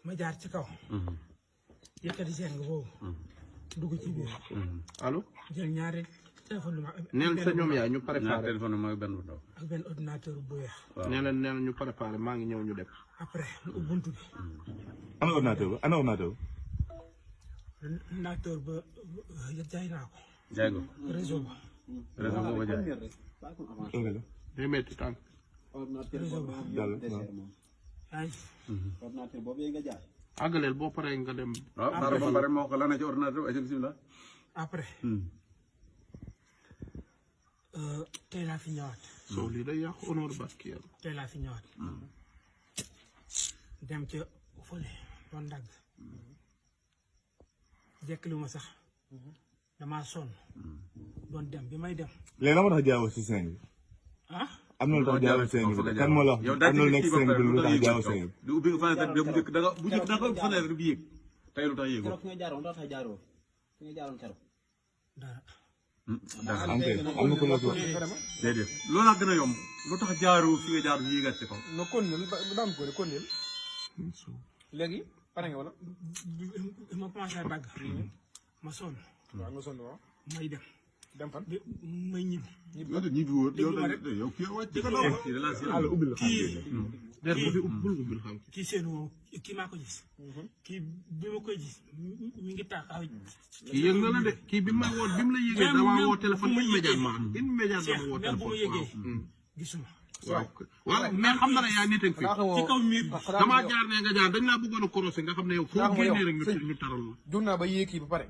ma jaar ci kaw. yëkkati seng boobu. dugg ci biir. allo. jël ñaari téléphone ma. neel sa ñoom yaay ñu préparé ñaari téléphone mooy benn bu ndaw. ak benn ordinateur bu weex. waaw neel ñu préparé maa ngi ñëw ñu dem. après mu ubbi buntu bi. ana ordinateur ba ana ordinateur ba. ordinateur ba jaay naa ko. jaay ko réseau ba. réseau boobu jaay. day métti tànk. réseau ba. Jàll yaa ngi ordinateur boobu nga jaay. àggaleel boo paree nga dem. waaw xaaral ba pare moo ko la ne ci ordinateur bi bismillah. après. tey laa fi ñëwaat. soo lii day yàqu honneur barki yàlla. tey laa fi ñëwaat. dem ca fële doon dagg. jekkali ma sax. damaa sonn. doon dem bi may dem. léegi la ma tax jaawoo si seng bi. ah. am na lu tax jaawoo seng bi kan moo la wax am na lu nekk seng bi lu tax jaawoo seng bi. di ubbi fenêtre bi bu njëkk da nga bu njëkk da nga ubbi fenêtre bi yéeg tey lu tax yéegoo. keroog fi nga jaaroon ndax tax jaaroo fi nga jaaroon keroog. dara. am na ko la ko. déedéet loolu laa gën a yomb lu tax jaaroo fi nga jaar yéegaat ci kaw. no kon daan ko kon léegi pare nga wala. ma commencé dagg. ma sonn. waaw nga sonn waaw. may dem. dem fan. may ñibbi. ñibbi wóor yow kii wàcc ko daw. kii seen woo kii maa ko gis. kii bi ma koy gis mi ngi taxaw. kii yëg na la de kii bi ma woo bi mu la yëgee dama woo téléphone immédiatement dama woo même bu ma yëgee téléphone. gisuma. waaw mais xam na ne yaa nit ak fii ci kaw miir bi. damaa jaar ne nga jaar dañ laa bëggoon a korosé nga xam ne yow foo génnee rek ñu taral la. jur naa ba yéeg kii ba pare.